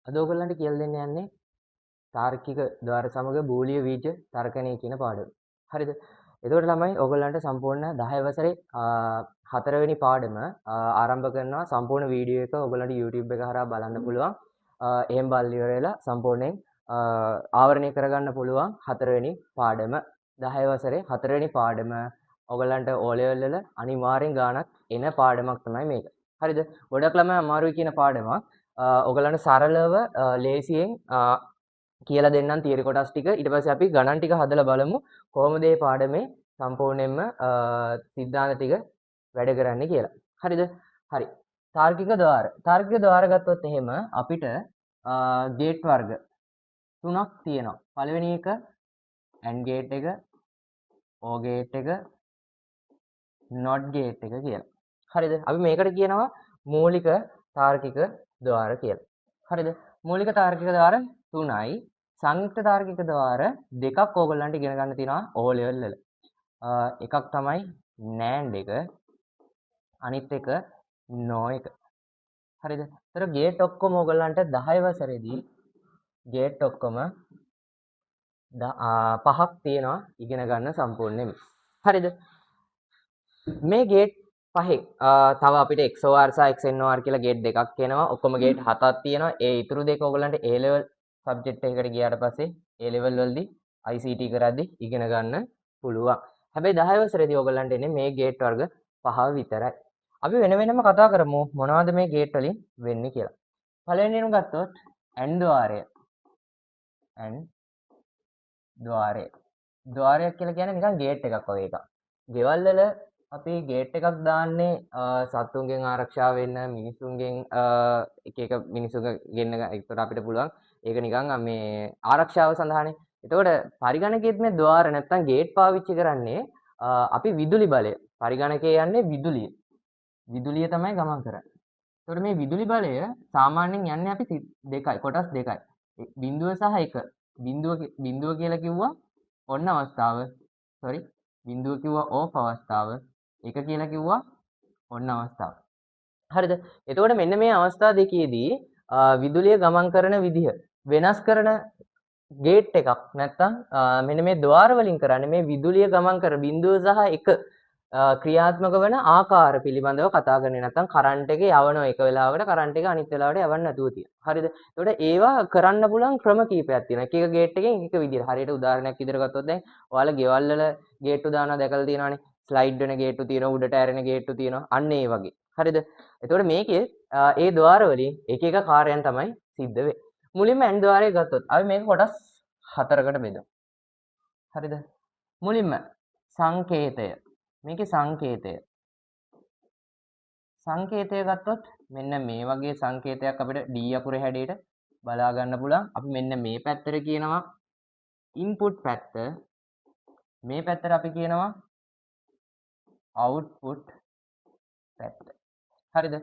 අද ඔයගොල්ලන්ට කියලා දෙන්න යන්නේ තාර්කික ද්වාර සමග බූලීය වීජ තර්කණය කියන පාඩම. හරිද? එතකොට ළමයි ඔයගොල්ලන්ට සම්පූර්ණ 10 වසරේ හතරවෙනි පාඩම ආරම්භ කරනවා. සම්පූර්ණ වීඩියෝ එක ඔයගොල්ලන්ට YouTube එක හරහා බලන්න පුළුවන්. එහෙම බලලා ඉවර වෙලා සම්පූර්ණයෙන් ආවරණය කරගන්න පුළුවන් හතරවෙනි පාඩම. 10 වසරේ හතරවෙනි පාඩම ඔයගොල්ලන්ට O level වල අනිවාර්යෙන් ගාණක් එන පාඩමක් තමයි මේක. හරිද? ගොඩක් ළමයි අමාරුයි කියන පාඩමක්. ඔයගොල්ලන්ට සරලව ලේසියෙන් කියලා දෙන්නම් තියරි කොටස් ටික. ඊට පස්සේ අපි ගණන් ටික හදලා බලමු කොහොමද මේ පාඩමේ සම්පූර්ණයෙන්ම සිද්ධාන්ත ටික වැඩ කරන්නේ කියලා. හරිද? හරි. තාර්කික ද්වාර. තාර්කික ද්වාර ගත්තොත් එහෙම අපිට ගේට් වර්ග තුනක් තියෙනවා. පළවෙනි එක AND gate එක, OR gate එක, NOT gate එක කියලා. හරිද? අපි මේකට කියනවා මූලික තාර්කික ද්වාර කියලා. හරිද? මූලික තාර්කික ද්වාර තුනයි. සංයුක්ත තාර්කික ද්වාර දෙකක් ඕගොල්ලන්ට ඉගෙන ගන්න තියෙනවා O level වල. එකක් තමයි NAND එක, අනිත් එක NOR එක. හරිද? ඒතර ගේට් ඔක්කොම ඕගොල්ලන්ට 10 වසරේදී ගේට් ඔක්කොම පහක් තියෙනවා ඉගෙන ගන්න සම්පූර්ණයෙන්ම. හරිද? මේ ගේට් පහෙන් තව අපිට XOR සහ XNOR කියලා ගේට් දෙකක් එනවා. ඔක්කොම ගේට් හතක් තියෙනවා. ඒ ඉතුරු දෙක ඕගොල්ලන්ට A level subject එකකට ගියාට පස්සේ A level වලදී ICT කරද්දී ඉගෙන ගන්න පුළුවන්. හැබැයි 10 වසරේදී ඕගොල්ලන්ට එන්නේ මේ ගේට් වර්ග පහ විතරයි. අපි වෙන වෙනම කතා කරමු මොනවද මේ ගේට් වලින් වෙන්නේ කියලා. පළවෙනියම ගත්තොත් AND ද්වාරය. AND ද්වාරය. ද්වාරයක් කියලා කියන්නේ නිකන් ගේට් එකක් වගේ එකක්. ගෙවල් වල අපි ගේට් එකක් දාන්නේ සත්තුන්ගෙන් ආරක්ෂා වෙන්න, මිනිසුන්ගෙන් එක එක මිනිසුන්ගෙන් ගෙන්න ඒතර අපිට පුළුවන් ඒක නිකන් මේ ආරක්ෂාව සඳහානේ. එතකොට පරිගණකයේත් මේ ද්වාර නැත්තම් ගේට් පාවිච්චි කරන්නේ අපි විදුලි බලය. පරිගණකයේ යන්නේ විදුලිය. විදුලිය තමයි ගමන් කරන්නේ. එතකොට මේ විදුලි බලය සාමාන්‍යයෙන් යන්නේ අපි දෙකයි, කොටස් දෙකයි. බිඳුව සහ එක. බිඳුව බිඳුව කියලා කිව්වා ඔන්න අවස්ථාව. සෝරි, බිඳුව කිව්වා ඕෆ් අවස්ථාව. එක කියලා කිව්වා ඔන්න අවස්ථාව. හරිද? එතකොට මෙන්න මේ අවස්ථා දෙකේදී විදුලිය ගමන් කරන විදිහ වෙනස් කරන ගේට් එකක් නැත්තම් මෙන්න මේ ද්වාර වලින් කරන්නේ මේ විදුලිය ගමන් කර බිඳුව සහ එක ක්‍රියාත්මක වන ආකාර පිළිබඳව කතා කරන්නේ. නැත්තම් කරන්ට් එක යවනවා එක වෙලාවකට, කරන්ට් එක අනිත් වෙලාවට යවන්න නැතුව තියෙනවා. හරිද? එතකොට ඒවා කරන්න පුළුවන් ක්‍රම කීපයක් තියෙනවා. එක එක ගේට් එකෙන් එක එක විදිහට. හරියට උදාහරණයක් විදිහට ගත්තොත් දැන් ඔයාලා ගෙවල් වල ගේට්ටු දානවා දැකලා තියෙනවානේ. ස්ලයිඩ් වෙන ගේට්ටු තියෙනවා, උඩට ඇරෙන ගේට්ටු තියෙනවා. අන්න ඒ වගේ. හරිද? එතකොට මේකේ ඒ ද්වාර වලින් එක එක කාර්යයන් තමයි සිද්ධ වෙන්නේ. මුලින්ම AND ද්වාරය ගත්තොත් අපි මේක කොටස් හතරකට බෙදමු. හරිද? මුලින්ම සංකේතය. මේකේ සංකේතය. සංකේතය ගත්තොත් මෙන්න මේ වගේ සංකේතයක් අපිට D අකුරේ හැඩයට බලා ගන්න පුළුවන්. අපි මෙන්න මේ පැත්තට කියනවා ඉන්පුට් පැත්ත. මේ පැත්තට අපි කියනවා අවුට්පුට් පැත්ත. හරිද?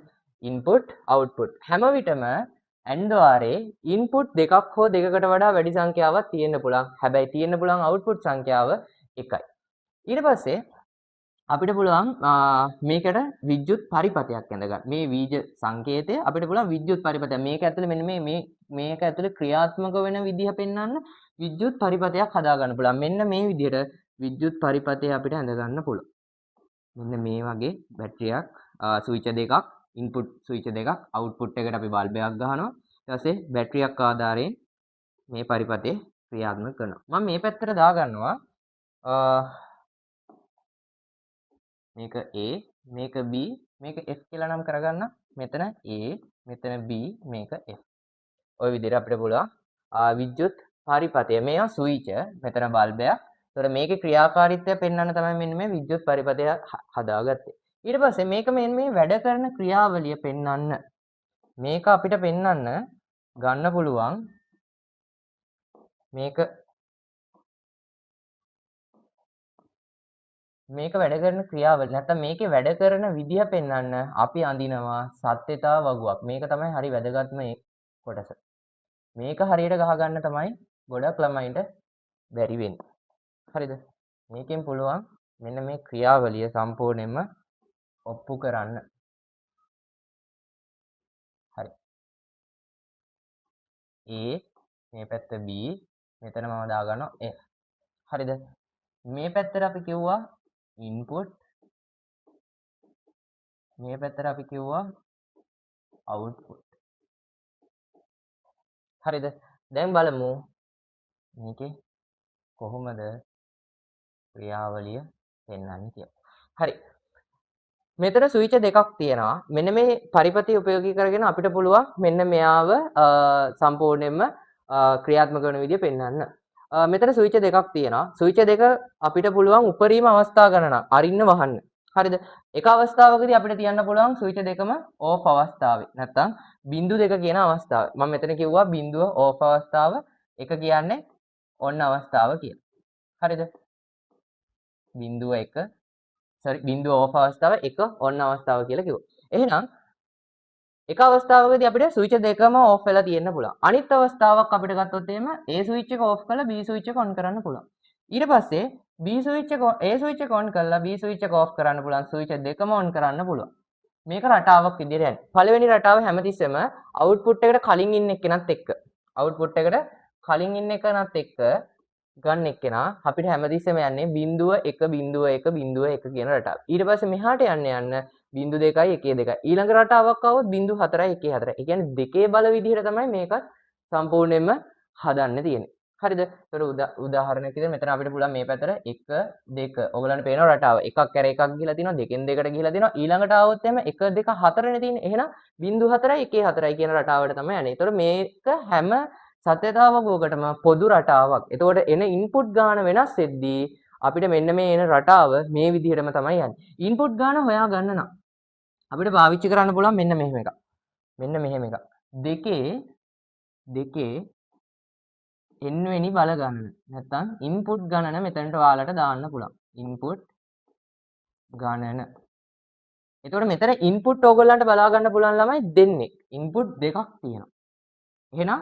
Input output. හැම විටම AND ද්වාරේ ඉන්පුට් දෙකක් හෝ දෙකකට වඩා වැඩි සංඛ්‍යාවක් තියෙන්න පුළුවන්. හැබැයි තියෙන්න පුළුවන් අවුට්පුට් සංඛ්‍යාව එකයි. ඊට පස්සේ අපිට පුළුවන් මේකට විද්‍යුත් පරිපථයක් ඇඳගන්න. මේ වීජ සංකේතය අපිට පුළුවන් විද්‍යුත් පරිපථයක්. මේක ඇතුලේ මෙන්න මේ මේ මේක ඇතුලේ ක්‍රියාත්මක වෙන විදිහ පෙන්වන්න විද්‍යුත් පරිපථයක් හදාගන්න පුළුවන්. මෙන්න මේ විදිහට විද්‍යුත් පරිපථය අපිට ඇඳගන්න පුළුවන්. මෙන්න මේ වගේ බැටරියක්, ස්විච් දෙකක්, ඉන්පුට් ස්විච් දෙකක්, අවුට්පුට් එකට අපි බල්බ් එකක් ගහනවා. ඊට පස්සේ බැටරියක් ආධාරයෙන් මේ පරිපථය ක්‍රියාත්මක කරනවා. මම මේ පැත්තට දාගන්නවා මේක A, මේක B, මේක F කියලා නම් කරගන්න. මෙතන A, මෙතන B, මේක F. ඔය විදිහට අපිට පුළුවන් විද්‍යුත් පරිපථය. මේවා ස්විච්, මෙතන බල්බයක්. ඒතකොට මේකේ ක්‍රියාකාරීත්වය පෙන්වන්න තමයි මෙන්න මේ විද්‍යුත් පරිපථය හදාගත්තේ. ඊට පස්සේ මේක මෙන්න මේ වැඩ කරන ක්‍රියාවලිය පෙන්වන්න මේක අපිට පෙන්වන්න ගන්න පුළුවන් මේක මේක වැඩ කරන ක්‍රියාවලිය නැත්තම් මේකේ වැඩ කරන විදිහ පෙන්වන්න අපි අඳිනවා සත්‍යතා වගුවක්. මේක තමයි හරි වැදගත්ම කොටස. මේක හරියට ගහගන්න තමයි ගොඩක් ළමයින්ට බැරි වෙන්නේ. හරිද? මේකෙන් පුළුවන් මෙන්න මේ ක්‍රියාවලිය සම්පූර්ණයෙන්ම ඔප්පු කරන්න. හරි. A, මේ පැත්ත B, මෙතන මම දාගන්නවා F. හරිද? මේ පැත්තට අපි කිව්වා ඉන්පුට්, මේ පැත්තට අපි කිව්වා අවුට්පුට්. හරිද? දැන් බලමු මේකේ කොහොමද ක්‍රියාවලිය පෙන්වන්නේ කියලා. හරි. මෙතන ස්විච් දෙකක් තියෙනවා. මෙන්න මේ පරිපථය උපයෝගී කරගෙන අපිට පුළුවන් මෙන්න මෙයාව සම්පූර්ණයෙන්ම ක්‍රියාත්මක වෙන විදිය පෙන්වන්න. මෙතන ස්විච් දෙකක් තියෙනවා. ස්විච් දෙක අපිට පුළුවන් උපරිම අවස්ථා ගණනක් අරින්න වහන්න. හරිද? එක අවස්ථාවකදී අපිට තියන්න පුළුවන් ස්විච් දෙකම ඕෆ් අවස්ථාවේ. නැත්තම් බිංදු දෙක කියන අවස්ථාවේ. මම මෙතන කිව්වා බිංදුව ඕෆ් අවස්ථාව, එක කියන්නේ ඔන් අවස්ථාව කියලා. හරිද? බිංදුව එක, සෝරි, බිංදුව ඕෆ් අවස්ථාව, එක ඔන් අවස්ථාව කියලා කිව්වා. එහෙනම් එක අවස්ථාවකදී අපිට ස්විච් දෙකම ඕෆ් වෙලා තියෙන්න පුළුවන්. අනිත් අවස්ථාවක් අපිට ගත්තොත් එහෙම A switch එක ඕෆ් කරලා B switch එක ඔන් කරන්න පුළුවන්. ඊට පස්සේ B switch එක, A switch එක ඔන් කරලා B switch එක ඕෆ් කරන්න පුළුවන්. ස්විච් දෙකම ඔන් කරන්න පුළුවන්. මේක රටාවක් විදිහට යන්නේ. පළවෙනි රටාව හැමතිස්සෙම අවුට්පුට් එකට කලින් ඉන්න එක්කෙනත් එක්ක, අවුට්පුට් එකට කලින් ඉන්න එකනත් එක්ක ගන්න එක්කෙනා අපිට හැමතිස්සෙම යන්නේ බිංදුව 1 බිංදුව 1 බිංදුව 1 කියන රටාව. ඊට පස්සේ මෙහාට යන්න යන්න බිංදු 2යි 1 2යි. ඊළඟ රටාවක් ආවොත් බිංදු 4යි 1 4යි. ඒ කියන්නේ දෙකේ බල විදිහට තමයි මේකත් සම්පූර්ණයෙන්ම හදන්න තියෙන්නේ. හරිද? ඒතර උදාහරණයක් විදිහට මෙතන අපිට පුළුවන් මේ පැත්තට 1 2. ඔයගොල්ලන්ට පේනවා රටාව එකක් ඇර එකක් ගිහලා තිනවා, දෙකෙන් දෙකට ගිහලා තිනවා. ඊළඟට ආවොත් එහෙම 1 2 4නේ තියෙන්නේ. එහෙනම් බිංදු 4යි 1 4යි කියන රටාවට තමයි යන්නේ. ඒතර මේක හැම සත්‍යතාව වගුවකටම පොදු රටාවක්. එතකොට එන ඉන්පුට් ගාන වෙනස් වෙද්දී අපිට මෙන්න මේ එන රටාව මේ විදිහටම තමයි යන්නේ. ඉන්පුට් ගාන හොයා ගන්න නම් අපිට පාවිච්චි කරන්න පුළුවන් මෙන්න මෙහෙම එකක්. මෙන්න මෙහෙම එකක්. දෙකේ දෙකේ n වෙනි බල ගණන. නැත්තම් ඉන්පුට් ගණන මෙතනට ඔයාලට දාන්න පුළුවන්. ඉන්පුට් ගණන. එතකොට මෙතන ඉන්පුට් ඕගොල්ලන්ට බලා ගන්න පුළුවන් ළමයි දෙන්නේ. ඉන්පුට් දෙකක් තියෙනවා. එහෙනම්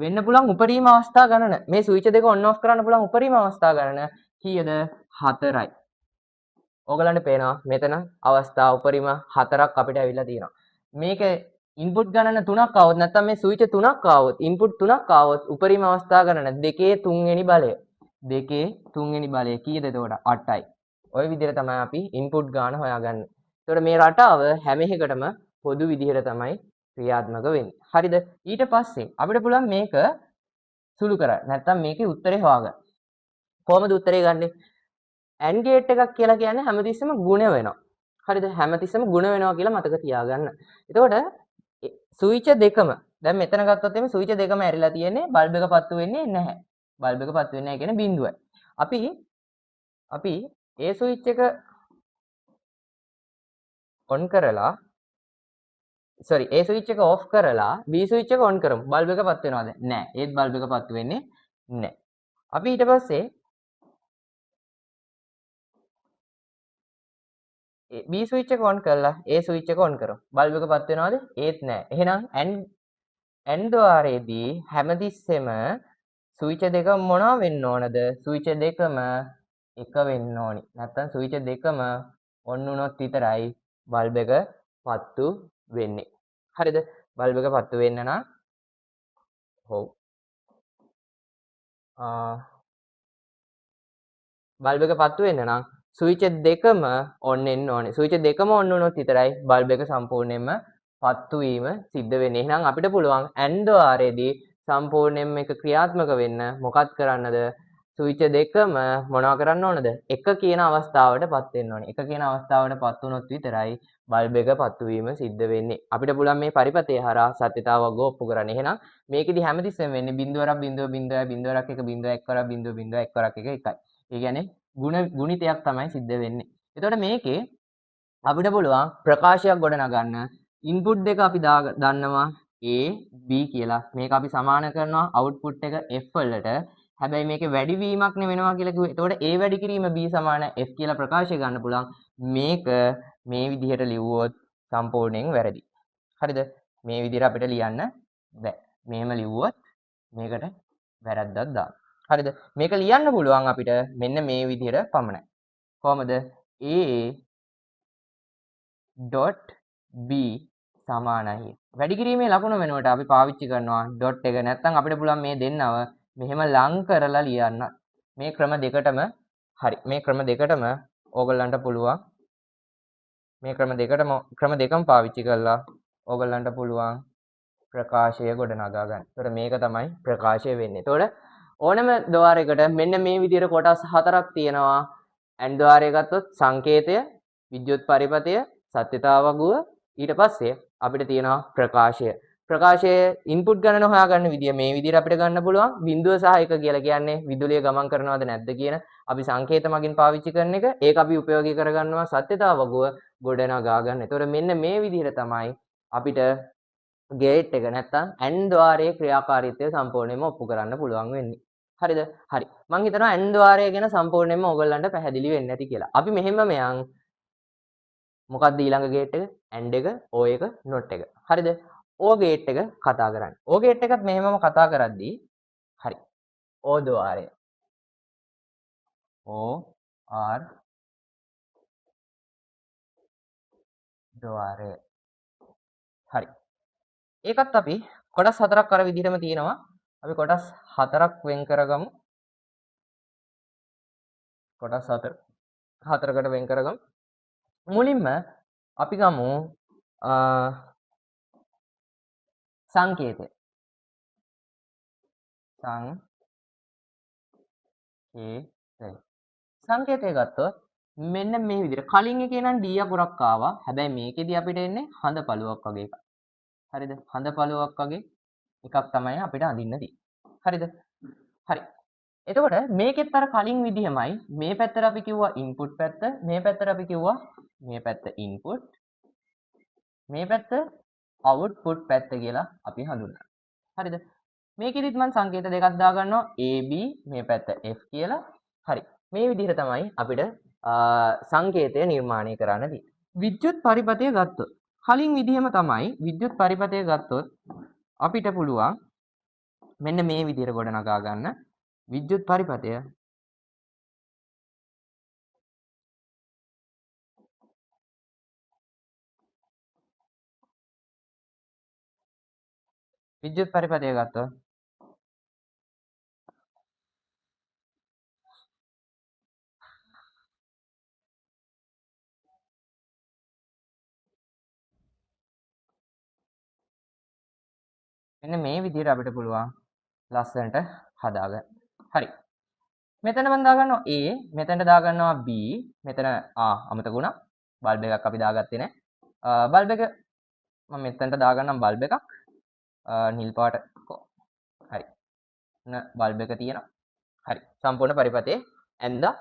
වෙන්න පුළුවන් උපරිම අවස්ථා ගණන. මේ ස්විච් දෙක ඔන් ඔෆ් කරන්න පුළුවන් උපරිම අවස්ථා ගණන කීයද? 4යි. ඕගොල්ලන්ට පේනවා මෙතන අවස්ථා උපරිම 4ක් අපිට ඇවිල්ලා තියෙනවා. මේක ඉන්පුට් ගණන 3ක් ආවොත්, නැත්නම් මේ ස්විච් 3ක් ආවොත්, ඉන්පුට් 3ක් ආවොත් උපරිම අවස්ථා ගණන දෙකේ තුන්වෙනි බලය. දෙකේ තුන්වෙනි බලය කීයද එතකොට? 8යි. ඔය විදිහට තමයි අපි ඉන්පුට් ගාන හොයාගන්නේ. එතකොට මේ රටාව හැම එකකටම පොදු විදිහට තමයි ක්‍රියාත්මක වෙන්නේ. හරිද? ඊට පස්සේ අපිට පුළුවන් මේක සුළු කරන්න. නැත්නම් මේකේ උත්තරේ හොයාගන්න. කොහොමද උත්තරේ ගන්නෙ? AND gate එකක් කියලා කියන්නේ හැමතිස්සෙම ගුණ වෙනවා. හරිද? හැමතිස්සෙම ගුණ වෙනවා කියලා මතක තියාගන්න. එතකොට ස්විච් දෙකම දැන් මෙතන ගත්තොත් එimhe ස්විච් දෙකම ඇරිලා තියෙන්නේ, බල්බ් එක පත්තු වෙන්නේ නැහැ. බල්බ් එක පත්තු වෙන්නේ නැහැ කියන්නේ බිඳුවයි. අපි ඒ ස්විච් එක ඔන් කරලා, සෝරි, ඒ ස්විච් එක ඔෆ් කරලා B switch එක ඔන් කරමු. බල්බ් එක පත් වෙනවද? නෑ. ඒත් බල්බ් එක පත්තු වෙන්නේ නෑ. අපි ඊට පස්සේ B switch එක ඔන් කරලා A switch එක ඔන් කරමු. බල්බ් එක පත් වෙනවද? ඒත් නෑ. එහෙනම් AND ද්වාරයේදී හැමතිස්සෙම ස්විච් දෙක මොනවා වෙන්න ඕනද? ස්විච් දෙකම එක වෙන්න ඕනි. නැත්තම් ස්විච් දෙකම ඔන් වුණොත් විතරයි බල්බ් එක පත්තු වෙන්නේ. හරිද? බල්බ් එක පත්තු වෙන්න නම්, ඔව්. බල්බ් එක පත්තු වෙන්න නම් ස්විච් දෙකම ඔන් වෙන්න ඕනේ. ස්විච් දෙකම ඔන් වුණොත් විතරයි බල්බ් එක සම්පූර්ණයෙන්ම පත්තු වීම සිද්ධ වෙන්නේ. එහෙනම් අපිට පුළුවන් AND ද්වාරයේදී සම්පූර්ණයෙන්ම එක ක්‍රියාත්මක වෙන්න මොකක් කරන්නද? ස්විච් දෙකම මොනවා කරන්න ඕනද? එක කියන අවස්ථාවට පත් වෙන්න ඕනේ. එක කියන අවස්ථාවට පත් වුණොත් විතරයි බල්බ් එක පත්තු වීම සිද්ධ වෙන්නේ. අපිට පුළුවන් මේ පරිපථය හරහා සත්‍යතාව වගුව ඔප්පු කරන්න. එහෙනම් මේකෙදි හැමතිස්සෙම වෙන්නේ බිංදුවරක් බිංදුව බිංදුවයි බිංදුවරක් එක බිංදුවයි එක් වරක් බිංදුව බිංදුවයි එක් වරක් එක එකයි. ඒ කියන්නේ ගුණිතයක් තමයි සිද්ධ වෙන්නේ. එතකොට මේකේ අපිට පුළුවන් ප්‍රකාශයක් ගොඩනගන්න. ඉන්පුට් දෙක අපි දන්නවා A B කියලා. මේක අපි සමාන කරනවා අවුට්පුට් එක F වලට. හැබැයි මේකේ වැඩිවීමක් නේ වෙනවා කියලා කිව්වේ. එතකොට A වැඩි කිරීම B සමාන F කියලා ප්‍රකාශය ගන්න පුළුවන්. මේක මේ විදිහට ලිව්වොත් සම්පූර්ණයෙන් වැරදි. හරිද? මේ විදිහට අපිට ලියන්න බෑ. මෙහෙම ලිව්වොත් මේකට වැරද්දක් දාන්න. හරිද? මේක ලියන්න පුළුවන් අපිට මෙන්න මේ විදිහට පමණයි. කොහොමද? A dot B සමානයි. වැඩි කිරීමේ ලකුණ වෙනුවට අපි පාවිච්චි කරනවා ඩොට් එක. නැත්නම් අපිට පුළුවන් මේ දෙන්නව මෙහෙම ලං කරලා ලියන්න. මේ ක්‍රම දෙකටම හරි. මේ ක්‍රම දෙකටම ඕගොල්ලන්ට පුළුවන්. මේ ක්‍රම දෙකටම ක්‍රම දෙකම පාවිච්චි කරලා ඕගොල්ලන්ට පුළුවන් ප්‍රකාශය ගොඩනගා ගන්න. එතකොට මේක තමයි ප්‍රකාශය වෙන්නේ. එතකොට ඕනම ද්වාරයකට මෙන්න මේ විදිහට කොටස් හතරක් තියෙනවා. ඇන්ඩ් ද්වාරය ගත්තොත් සංකේතය, විද්‍යුත් පරිපථය, සත්‍යතා වගුව, ඊට පස්සේ අපිට තියෙනවා ප්‍රකාශය. ප්‍රකාශයේ ඉන්පුට් ගණන හොයාගන්න විදිය මේ විදිහට අපිට ගන්න පුළුවන්. බිඳුව සහ එක කියලා කියන්නේ විදුලිය ගමන් කරනවද නැද්ද කියන අපි සංකේත මගින් පාවිච්චි කරන එක. ඒක අපි උපයෝගී කරගන්නවා සත්‍යතා වගුව ගොඩනගා ගන්න. එතකොට මෙන්න මේ විදිහට තමයි අපිට ගේට් එක නැත්තම් ඇන්ඩ් ද්වාරයේ ක්‍රියාකාරීත්වය සම්පූර්ණයෙන්ම ඔප්පු කරන්න පුළුවන් වෙන්නේ. හරිද? හරි. මං හිතනවා ඇන්ඩ් ද්වාරය ගැන සම්පූර්ණයෙන්ම ඕගොල්ලන්ට පැහැදිලි වෙන්න ඇති කියලා. අපි මෙහෙම මෙයන් මොකක්ද ඊළඟ ගේට් එක? ඇන්ඩ් එක, ඕ එක, නොට් එක. හරිද? ඕ ගේට් එක කතා කරන්න. ඕ ගේට් එකත් මෙහෙමම කතා කරද්දී හරි. ඕ ද්වාරය. ඕ ආර් ද්වාරය. හරි. ඒකත් අපි කොටස් හතරක් අර විදිහටම තියෙනවා. අපි කොටස් හතරක් වෙන් කරගමු. කොටස් හතරකට වෙන් කරගමු. මුලින්ම අපි ගමු සංකේතය. සංකේතය. සංකේතය ගත්තොත් මෙන්න මේ විදිහට කලින් එකේ නම් D අකුරක් ආවා. හැබැයි මේකෙදි අපිට එන්නේ හඳ පළුවක් වගේ එකක්. හරිද? හඳ පළුවක් වගේ එකක් තමයි අපිට අඳින්න තියෙන්නේ. හරිද? හරි. එතකොට මේකෙත් අර කලින් විදිහමයි මේ පැත්තට අපි කිව්වා ඉන්පුට් පැත්ත, මේ පැත්තට අපි කිව්වා මේ පැත්ත ඉන්පුට්, මේ පැත්ත අවුට්පුට් පැත්ත කියලා අපි හඳුන්වනවා. හරිද? මේකෙදිත් මම සංකේත දෙකක් දාගන්නවා A B මේ පැත්ත F කියලා. හරි. මේ විදිහට තමයි අපිට සංකේතය නිර්මාණය කරන්න තියෙන්නේ. විද්‍යුත් පරිපථය ගත්තොත් කලින් විදිහම තමයි විද්‍යුත් පරිපථය ගත්තොත් අපිට පුළුවන් මෙන්න මේ විදිහට ගොඩනගා ගන්න විද්‍යුත් පරිපථය. විද්‍යුත් පරිපථය ගත්තොත් මෙන්න මේ විදිහට අපිට පුළුවන් ලස්සනට හදාගන්න. හරි. මෙතන මම දාගන්නවා A, මෙතනට දාගන්නවා B, මෙතන ආ අමතක වුණා. බල්බ් එකක් අපි දාගත්තේ නෑ. බල්බ් එක මම මෙතනට දාගන්නම් බල්බ් එකක්. නිල් පාට කො. හරි. න බල්බ් එක තියෙනවා. හරි. සම්පූර්ණ පරිපථයේ ඇඳා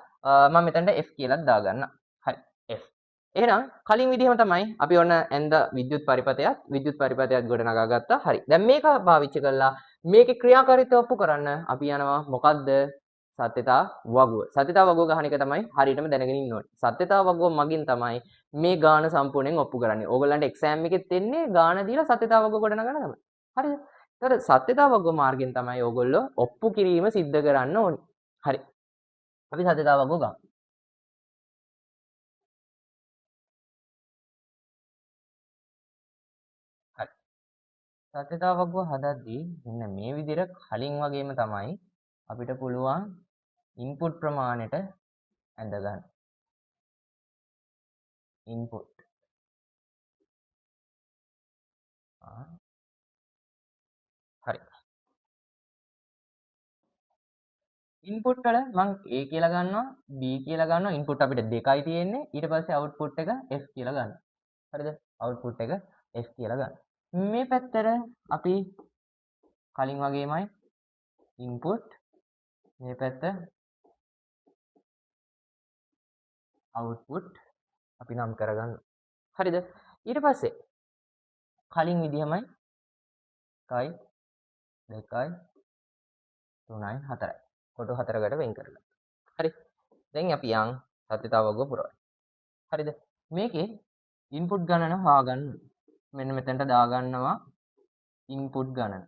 මම මෙතනට F කියලාත් දාගන්නම්. හරි. F. එහෙනම් කලින් විදිහම තමයි අපි ඔන්න ඇඳ විද්‍යුත් පරිපථයත් ගොඩනගා ගත්තා. හරි. දැන් මේක පාවිච්චි කරලා මේකේ ක්‍රියාකාරීත්වය ඔප්පු කරන්න අපි යනවා මොකද්ද? සත්‍යතා වගුව. සත්‍යතා වගුව ගහන එක තමයි හරියටම දැනගෙන ඉන්න ඕනේ. සත්‍යතා වගුව මගින් තමයි මේ ගාන සම්පූර්ණයෙන් ඔප්පු කරන්නේ. ඕගොල්ලන්ට එක්සෑම් එකෙත් එන්නේ ගාන දීලා සත්‍යතා වගුව ගොඩනගන තමයි. හරිද? ඒතර සත්‍යතා වගුව මාර්ගයෙන් තමයි ඕගොල්ලෝ ඔප්පු කිරීම සිද්ධ කරන්න ඕනේ. හරි. අපි සත්‍යතා වගුව ගමු. හරි. සත්‍යතා වගුව හදද්දී මෙන්න මේ විදිහට කලින් වගේම තමයි අපිට පුළුවන් ඉන්පුට් ප්‍රමාණයට ඇඳ ගන්න. ඉන්පුට්. හරි. ඉන්පුට් වල මං A කියලා ගන්නවා, B කියලා ගන්නවා. ඉන්පුට් අපිට දෙකයි තියෙන්නේ. ඊට පස්සේ අවුට්පුට් එක F කියලා ගන්නවා. හරිද? අවුට්පුට් එක F කියලා ගන්න. මේ පැත්තට අපි කලින් වගේමයි ඉන්පුට්, මේ පැත්ත අවුට්පුට් අපි නම් කරගන්නවා. හරිද? ඊට පස්සේ කලින් විදිහමයි 1 2 3 4 කොටු හතරකට වෙන් කරගත්තා. හරි. දැන් අපි යන් සත්‍යතා වගුව පුරවන්න. හරිද? මේකේ ඉන්පුට් ගණන හොයාගන්න. මෙන්න මෙතනට දාගන්නවා ඉන්පුට් ගණන.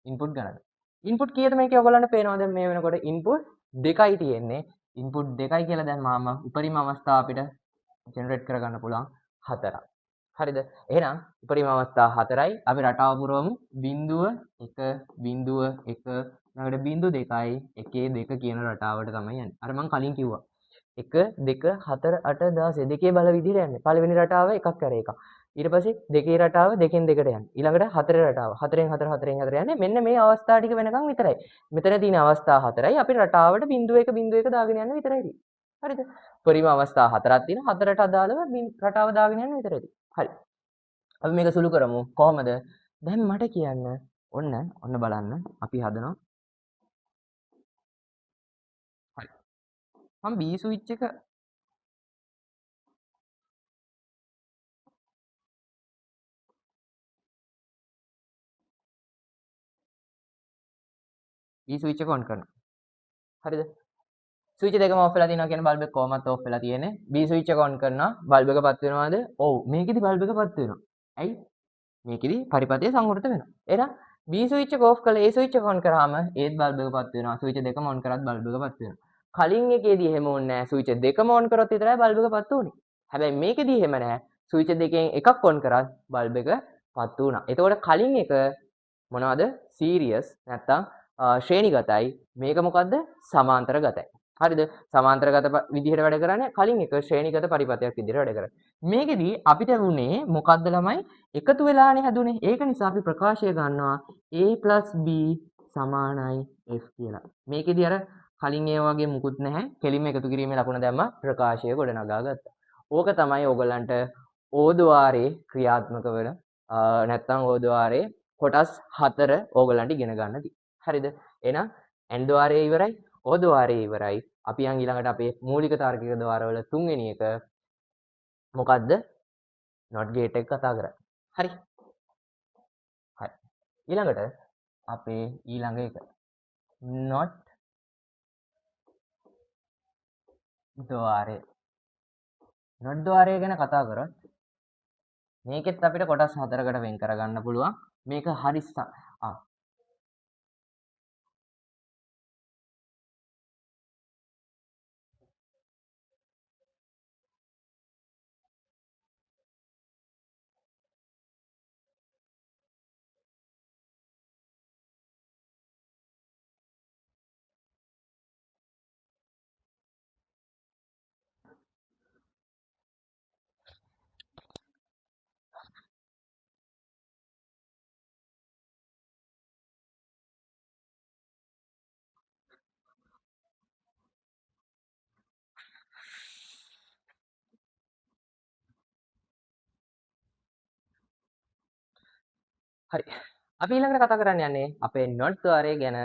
ඉන්පුට් ගණන. ඉන්පුට් කීයද මේකේ ඔයගොල්ලන්ට පේනවා දැන් මේ වෙනකොට ඉන්පුට් දෙකයි තියෙන්නේ. ඉන්පුට් දෙකයි කියලා දැම්මාම උපරිම අවස්ථාව අපිට ජෙනරේට් කරගන්න පුළුවන් හතරක්. හරිද? එහෙනම් උපරිම අවස්ථා හතරයි. අපි රටාව පුරවමු. බිංදුව 1 බිංදුව 1 ඊළඟට බිංදු 2යි 1 2 කියන රටාවට තමයි යන්නේ. අර මං කලින් කිව්වා. 1 2 4 8 16 දෙකේ බල විදිහට යන්නේ. පළවෙනි රටාව එකක් ඇර එකක්. ඊට පස්සේ දෙකේ රටාව දෙකෙන් දෙකට යන්නේ. ඊළඟට හතරේ රටාව හතරෙන් හතර හතරෙන් හතර යන්නේ. මෙන්න මේ අවස්ථා ටික වෙනකන් විතරයි. මෙතන තියෙන අවස්ථා හතරයි අපි රටාවට බිංදුව 1 බිංදුව 1 දාගෙන යන්න විතරයි තියෙන්නේ. හරිද? උපරිම අවස්ථා හතරක් තියෙනවා. හතරට අදාළව රටාව දාගෙන යන්න විතරයි තියෙන්නේ. හරි. අපි මේක සුළු කරමු. කොහමද? දැන් මට කියන්න ඔන්න බලන්න අපි හදනවා. හරි. මම B switch එක B switch එක ඔන් කරනවා. හරිද? ස්විච් දෙකම ඔෆ් වෙලා තියෙනවා කියන්නේ බල්බ් එක කොහොමත් ඔෆ් වෙලා තියෙන්නේ. B switch එක ඔන් කරනවා. බල්බ් එක පත් වෙනවද? ඔව්. මේකෙදි බල්බ් එක පත් වෙනවා. ඇයි? මේකෙදි පරිපථය සංවෘත වෙනවා. එහෙනම් B switch එක ඔෆ් කරලා A switch එක ඔන් කරාම ඒත් බල්බ් එක පත් වෙනවා. ස්විච් දෙකම ඔන් කරත් බල්බ් එක පත් වෙනවා. කලින් එකේදී එහෙම වුණේ නෑ. ස්විච් දෙකම ඔන් කරොත් විතරයි බල්බ් එක පත් වුනේ. හැබැයි මේකෙදී එහෙම නෑ. ස්විච් දෙකෙන් එකක් ඔන් කරත් බල්බ් එක පත් වුණා. එතකොට කලින් එක මොනවද? සීරියස් නැත්තම් ශ්‍රේණිගතයි. මේක මොකද්ද? සමාන්තරගතයි. හරිද? සමාන්තරගත විදිහට වැඩ කරන්නේ කලින් එක ශ්‍රේණිගත පරිපථයක් විදිහට වැඩ කරන්නේ. මේකෙදී අපිට වුණේ මොකද්ද ළමයි? එකතු වෙලානේ හැදුනේ. ඒක නිසා අපි ප්‍රකාශය ගන්නවා A + B සමානයි F කියලා. මේකෙදී අර කලින් ඒ වගේ මුකුත් නැහැ. කෙලින්ම එකතු කිරීමේ ලකුණ දැම්මා ප්‍රකාශය ගොඩනගා ගත්තා. ඕක තමයි ඕගොල්ලන්ට ඕද්වාරයේ ක්‍රියාත්මක වෙන නැත්තම් ඕද්වාරයේ කොටස් හතර ඕගොල්ලන්ට ඉගෙන ගන්න තියෙන්නේ. හරිද? එහෙනම් ඇන්ඩ් ද්වාරයේ ඉවරයි, ඕද්වාරයේ ඉවරයි. අපි යන් ඊළඟට අපේ මූලික තාර්කික ද්වාරවල තුන්වෙනි එක මොකද්ද? Not gate එක කතා කරන්නේ. හරි. හරි. ඊළඟට අපේ ඊළඟ එක not ද්වාරය. Not ද්වාරය ගැන කතා කරොත් මේකෙත් අපිට කොටස් හතරකට වෙන් කරගන්න පුළුවන්. මේක හරි හරි. අපි ඊළඟට කතා කරන්න යන්නේ අපේ not ද්වාරය ගැන.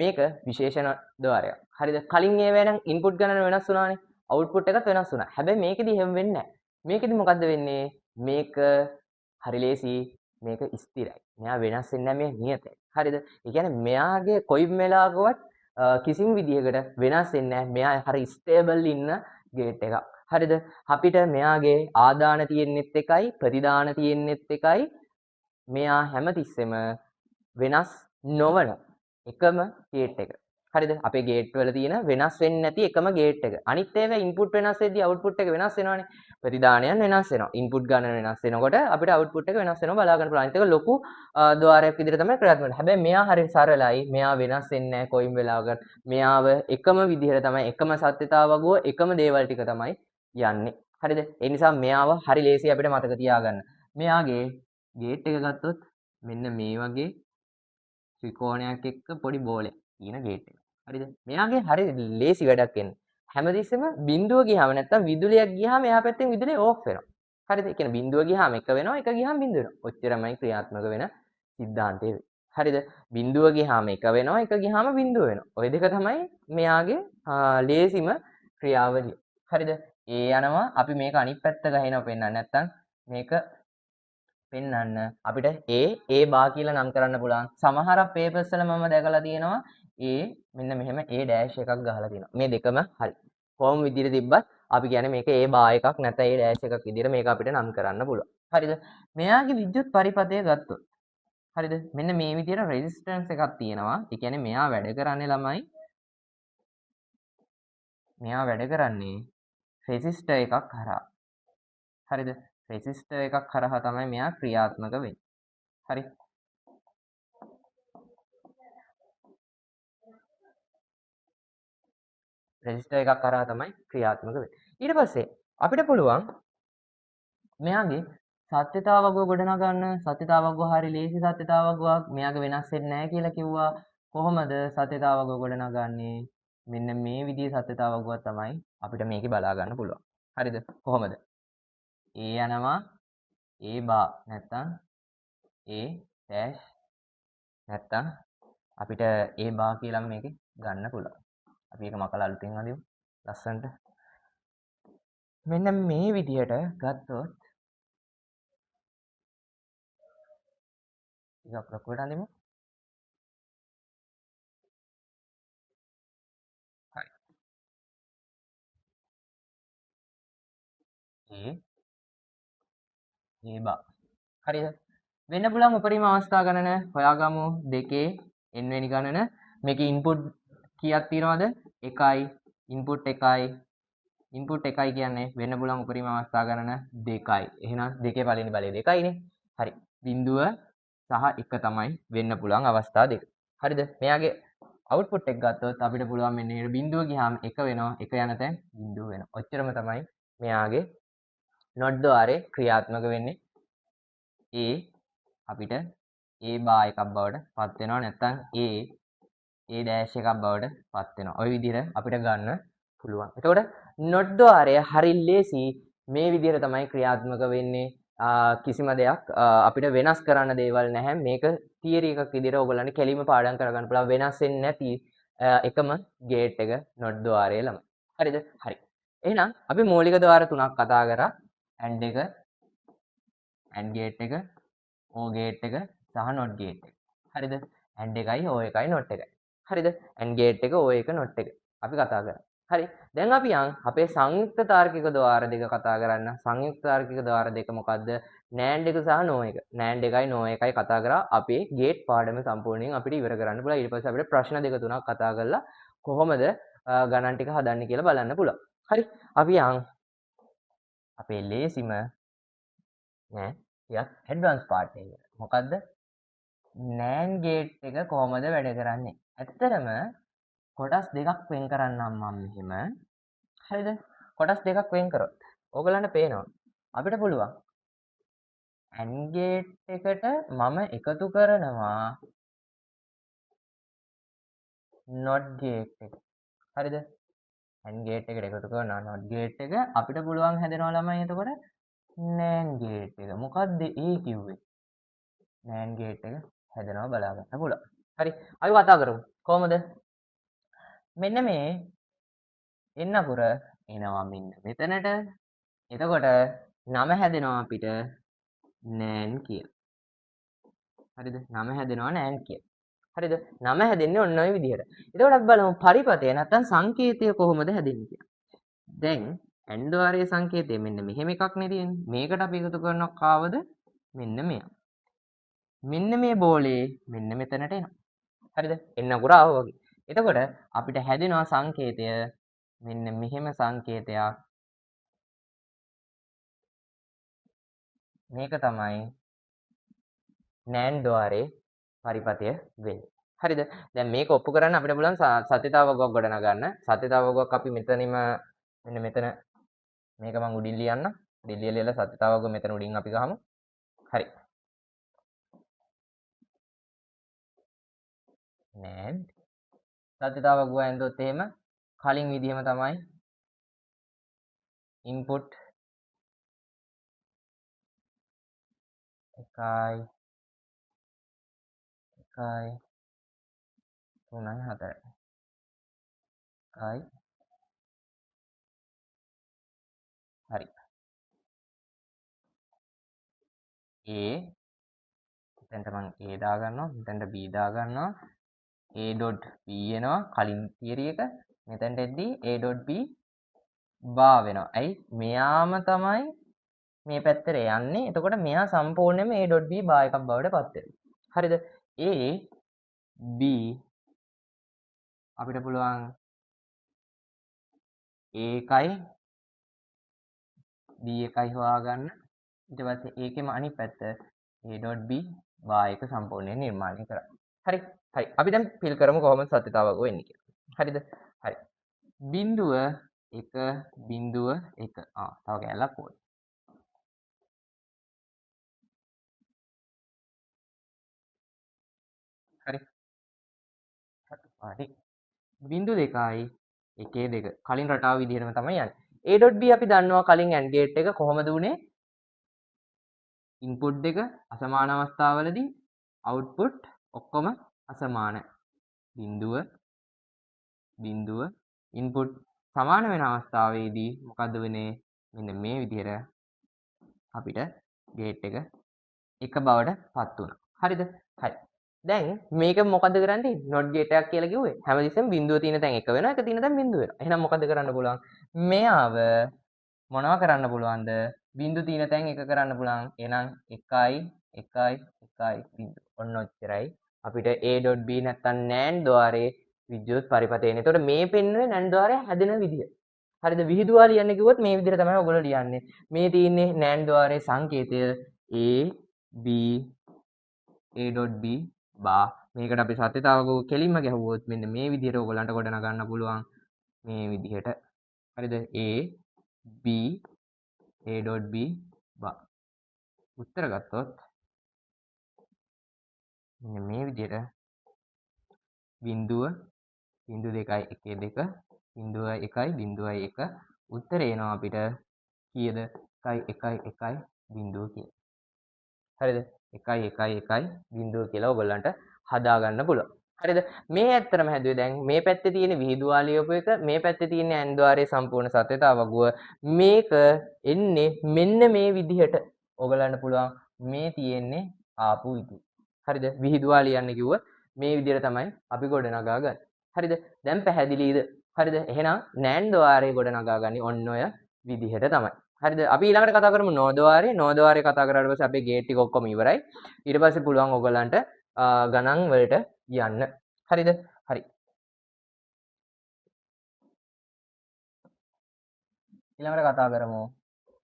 මේක විශේෂ ද්වාරයක්. හරිද? කලින් ඒවා නම් ඉන්පුට් ගණන වෙනස් වුණානේ. අවුට්පුට් එකත් වෙනස් වුණා. හැබැයි මේකෙදි එහෙම වෙන්නේ නැහැ. මේකෙදි මොකද්ද වෙන්නේ? මේක හරි ලේසි. මේක ස්ථිරයි. මෙයා වෙනස් වෙන්නේ නැහැ. මෙයා නියතයි. හරිද? ඒ කියන්නේ මෙයාගේ කොයි වෙලාවකවත් කිසිම විදිහකට වෙනස් වෙන්නේ නැහැ. මෙයා හරි ස්ටේබල් ඉන්න ගේට් එකක්. හරිද? අපිට මෙයාගේ ආදාන තියෙන්නෙත් එකයි ප්‍රතිදාන තියෙන්නෙත් එකයි. මෙයා හැමතිස්සෙම වෙනස් නොවන එකම ගේට් එක. හරිද? අපේ ගේට් වල තියෙන වෙනස් වෙන්නේ නැති එකම ගේට් එක. අනිත් ඒවා ඉන්පුට් වෙනස් වෙද්දී අවුට්පුට් එක වෙනස් වෙනවනේ. ප්‍රතිදානයන් වෙනස් වෙනවා. ඉන්පුට් ගණන වෙනස් වෙනකොට අපිට අවුට්පුට් එක වෙනස් වෙනවා බලා ගන්න පුළුවන්. අනිත් එක ලොකු ද්වාරයක් විදිහට තමයි ක්‍රියාත්මක වෙන්නේ. හැබැයි මෙයා හරි සරලයි. මෙයා වෙනස් වෙන්නේ නැහැ කොයිම වෙලාවකත්. මෙයාව එකම විදිහට තමයි එකම සත්‍යතාව වගුව එකම දේවල් ටික තමයි යන්නේ. හරිද? ඒ නිසා මෙයාව හරි ලේසි අපිට මතක තියාගන්න. මෙයාගේ ගේට් එක ගත්තොත් මෙන්න මේ වගේ ත්‍රිකෝණයක් එක්ක පොඩි බෝලයක් තියෙන ගේට් එක. හරිද? මෙයාගේ හරි ලේසි වැඩක් එන්නේ. හැමතිස්සෙම බිඳුව ගියාම නැත්තම් විදුලියක් ගියාම එහා පැත්තෙන් විදුලිය ඕෆ් වෙනවා. හරිද? ඒ කියන්නේ බිඳුව ගියාම එක වෙනවා, එක ගියාම බිඳුව වෙනවා. ඔච්චරමයි ක්‍රියාත්මක වෙන සිද්ධාන්තය වෙන්නේ. හරිද? බිඳුව ගියාම එක වෙනවා, එක ගියාම බිඳුව වෙනවා. ඔය දෙක තමයි මෙයාගේ ලේසිම ක්‍රියාවලිය. හරිද? ඒ යනවා අපි මේක අනිත් පැත්ත ගහිනවා පෙන්නන්න. නැත්තම් මේක පෙන්නන්න අපිට A බා කියලා නම් කරන්න පුළුවන්. සමහර පේපර්ස් වල මම දැකලා තියෙනවා A මෙන්න මෙහෙම A dash එකක් ගහලා තියෙනවා. මේ දෙකම හරි. කොහොම විදිහට තිබ්බත් අපි කියන්නේ මේක A බා එකක් නැත්නම් A dash එකක් විදිහට මේක අපිට නම් කරන්න පුළුවන්. හරිද? මෙයාගේ විද්‍යුත් පරිපථය ගත්තොත් හරිද? මෙන්න මේ විදිහට රෙසිස්ටන්ස් එකක් තියෙනවා. ඒ කියන්නේ මෙයා වැඩ කරන්නේ ළමයි මෙයා වැඩ කරන්නේ රෙසිස්ටර් එකක් හරහා. හරිද? රෙසිස්ටර් එකක් හරහා තමයි මෙයා ක්‍රියාත්මක වෙන්නේ. හරි. රෙසිස්ටර් එකක් හරහා තමයි ක්‍රියාත්මක වෙන්නේ. ඊට පස්සේ අපිට පුළුවන් මෙයාගේ සත්‍යතා වගුව ගොඩනගන්න. සත්‍යතා වගුව හරි ලේසි සත්‍යතා වගුවක්. මෙයාගේ වෙනස් වෙන්නේ නැහැ කියලා කිව්වා. කොහොමද සත්‍යතා වගුව ගොඩනගන්නේ? මෙන්න මේ විදිහේ සත්‍යතා වගුවක් තමයි අපිට මේකේ බලා ගන්න පුළුවන්. හරිද? කොහොමද? A යනවා A බා නැත්තම් A dash නැත්තම් අපිට A බා කියලා මේකේ ගන්න පුළුවන්. අපි ඒක මකලා අලුතෙන් අඳිමු ලස්සනට. මෙන්න මේ විදිහට ගත්තොත් ටිකක් ලොකුවට අඳිමු. හරි. A A බා. හරිද? වෙන්න පුළුවන් උපරිම අවස්ථා ගණන හොයාගමු. දෙකේ n වෙනි ගණන. මේකේ ඉන්පුට් කීයක් තියෙනවද? 1යි. ඉන්පුට් 1යි. ඉන්පුට් 1යි කියන්නේ වෙන්න පුළුවන් උපරිම අවස්ථා ගණන 2යි. එහෙනම් දෙකේ පළවෙනි බලය 2යිනේ. හරි. බිංදුව සහ 1 තමයි වෙන්න පුළුවන් අවස්ථා දෙක. හරිද? මෙයාගේ අවුට්පුට් එක ගත්තොත් අපිට පුළුවන් මෙන්න මේ බිංදුව ගියාම 1 වෙනවා. 1 යන තැන් බිංදුව වෙනවා. ඔච්චරම තමයි මෙයාගේ not ද්වාරේ ක්‍රියාත්මක වෙන්නේ. A අපිට A බා එකක් බවට පත් වෙනවා. නැත්නම් A A dash එකක් බවට පත් වෙනවා. ඔය විදිහට අපිට ගන්න පුළුවන්. එතකොට not ද්වාරය හරි ලේසි. මේ විදිහට තමයි ක්‍රියාත්මක වෙන්නේ. කිසිම දෙයක් අපිට වෙනස් කරන්න දේවල් නැහැ. මේක තියරි එකක් විදිහට ඔයගොල්ලන්ට කෙලින්ම පාඩම් කරගන්න පුළුවන්. වෙනස් වෙන්නේ නැති එකම ගේට් එක not ද්වාරය ළමයි. හරිද? හරි. එහෙනම් අපි මූලික ද්වාර තුනක් කතා කරා. AND එක, AND gate එක, OR gate එක සහ not gate එක. හරිද? AND එකයි OR එකයි not එකයි. හරිද? AND gate එක, OR එක, not එක අපි කතා කරා. හරි. දැන් අපි යන් අපේ සංයුක්ත තාර්කික ද්වාර දෙක කතා කරන්න. සංයුක්ත තාර්කික ද්වාර දෙක මොකද්ද? NAND එක සහ NOR එක. NAND එකයි NOR එකයි කතා කරා. අපේ ගේට් පාඩම සම්පූර්ණයෙන් අපිට ඉවර කරන්න පුළුවන්. ඊට පස්සේ අපිට ප්‍රශ්න දෙක තුනක් කතා කරලා කොහොමද ගණන් ටික හදන්නේ කියලා බලන්න පුළුවන්. හරි. අපි යන් අපේ ලේසිම නෑ ටිකක් ඇඩ්වාන්ස් පාර්ට් එක. මොකද්ද? NAND gate එක කොහොමද වැඩ කරන්නේ? ඇත්තටම කොටස් දෙකක් වෙන් කරන්නම් මම මෙහෙම. හරිද? කොටස් දෙකක් වෙන් කරොත් ඕගලන්ට පේනවා අපිට පුළුවන් AND gate එකට මම එකතු කරනවා not gate එක. හරිද? AND gate එකට එකතු කරනවා not gate එක. අපිට පුළුවන් හැදෙනවා ළමයි එතකොට NAND gate එක. මොකද්ද ඒ කිව්වේ? NAND gate එක හැදෙනවා බලා ගන්න පුළුවන්. හරි. අපි කතා කරමු. කොහොමද? මෙන්න මේ එන්න අකුර එනවා මෙන්න මෙතනට. එතකොට නම හැදෙනවා අපිට NAND කියලා. හරිද? නම හැදෙනවා NAND කියලා. හරිද? නම හැදෙන්නේ ඔන්න ඔය විදිහට. එතකොට අපි බලමු පරිපථය නැත්තම් සංකේතය කොහොමද හැදෙන්නේ කියලා. දැන් AND ද්වාරයේ සංකේතය මෙන්න මෙහෙම එකක් නේ තියෙන්නේ. මේකට අපි එකතු කරනවා කාවද? මෙන්න මෙයා. මෙන්න මේ බෝලේ මෙන්න මෙතනට එනවා. හරිද? එන්න අකුර ආවා වගේ. එතකොට අපිට හැදෙනවා සංකේතය මෙන්න මෙහෙම සංකේතයක්. මේක තමයි NAND ද්වාරයේ පරිපථය වෙන්නේ. හරිද? දැන් මේක ඔප්පු කරන්න අපිට පුළුවන් සත්‍යතා වගුවක් ගොඩනගන්න. සත්‍යතා වගුවක් අපි මෙතනින්ම මෙන්න මෙතන මේක මං උඩින් ලියන්න. උඩින් ලියලා සත්‍යතා වගුව මෙතන උඩින් අපි ගහමු. හරි. NAND සත්‍යතා වගුව ඇඳොත් එහෙම කලින් විදිහම තමයි ඉන්පුට් 1යි 1යි 3යි 4යි 1යි හරි. A මෙතනට මං A දාගන්නවා, මෙතනට B දාගන්නවා. A dot B එනවා කලින් තියරි එක. මෙතනට එද්දී A dot B බා වෙනවා. ඇයි? මෙයාම තමයි මේ පැත්තට යන්නේ. එතකොට මෙයා සම්පූර්ණයෙන්ම A dot B බා එකක් බවට පත් වෙනවා. හරිද? A B අපිට පුළුවන් A එකයි B එකයි හොයාගන්න. ඊට පස්සේ ඒකෙම අනිත් පැත්ත A.B bar එක සම්පූර්ණයෙන් නිර්මාණය කරා. හරි. හරි. අපි දැන් ෆිල් කරමු කොහොමද සත්‍යතාව වගුව එන්නේ කියලා. හරිද? හරි. බිංදුව 1 බිංදුව 1. තව කැලලක් ඕනේ. හරි. හරි. බිංදු 2යි 1 2 කලින් රටාව විදිහටම තමයි යන්නේ. A.B අපි දන්නවා කලින් AND gate එක කොහොමද වුනේ? ඉන්පුට් දෙක අසමාන අවස්ථාවලදී අවුට්පුට් ඔක්කොම අසමානයි. බිංදුව බිංදුව ඉන්පුට් සමාන වෙන අවස්ථාවේදී මොකද්ද වෙන්නේ? මෙන්න මේ විදිහට අපිට ගේට් එක එක බවට පත් වුණා. හරිද? හරි. දැන් මේක මොකද්ද කරන්නේ? Not gate එකක් කියලා කිව්වේ. හැමතිස්සෙම බිංදුව තියෙන තැන් එක වෙනවා, එක තියෙන තැන් බිංදුව වෙනවා. එහෙනම් මොකද්ද කරන්න පුළුවන්? මෙයාව මොනවා කරන්න පුළුවන්ද? බිංදු තියෙන තැන් එක කරන්න පුළුවන්. එහෙනම් 1යි 1යි 1යි බිංදු. ඔන්න ඔච්චරයි අපිට A.B නැත්තම් NAND ద్వාරයේ විද්‍යුත් පරිපථය එන්නේ. එතකොට මේ පෙන්වන්නේ NAND ద్వාරය හැදෙන විදිය. හරිද? විහිදුවා ලියන්න කිව්වොත් මේ විදිහට තමයි ඔයගොල්ලෝ ලියන්නේ. මේ තියෙන්නේ NAND ద్వාරයේ සංකේතය A B A.B බා. මේකට අපි සත්‍යතාවක කෙලින්ම ගැහුවොත් මෙන්න මේ විදිහට ඔයගොල්ලන්ට ගොඩනගන්න පුළුවන්. මේ විදිහට. හරිද? A B A.B බා. උත්තර ගත්තොත් මෙන්න මේ විදිහට බිංදුව බිංදු 2යි 1 2 බිංදුවයි 1යි බිංදුවයි 1 උත්තරේ එනවා අපිට කීයද? 1යි 1යි 1යි බිංදුව කියලා. හරිද? 1යි 1යි 1යි බිංදුව කියලා ඔයගොල්ලන්ට හදාගන්න පුළුවන්. හරිද? මේ ඇත්තටම හැදුවේ දැන් මේ පැත්තේ තියෙන විහිදුවා ලියපු එක, මේ පැත්තේ තියෙන AND ద్వාරයේ සම්පූර්ණ සත්‍යතාව වගුව. මේක එන්නේ මෙන්න මේ විදිහට. ඔයගොල්ලන්ට පුළුවන් මේ තියෙන්නේ ආපු විදිහ. හරිද? විහිදුවා ලියන්න කිව්වොත් මේ විදිහට තමයි අපි ගොඩනගා ගන්නේ. හරිද? දැන් පැහැදිලිද? හරිද? එහෙනම් NAND ద్వාරයේ ගොඩනගා ගන්නේ ඔන්න ඔය විදිහට තමයි. හරිද? අපි ඊළඟට කතා කරමු NOR ద్వාරය. NOR ద్వාරය කතා කරාට පස්සේ අපේ ගේට් ටික ඔක්කොම ඉවරයි. ඊට පස්සේ පුළුවන් ඔයගොල්ලන්ට ගණන් වලට යන්න. හරිද? හරි. ඊළඟට කතා කරමු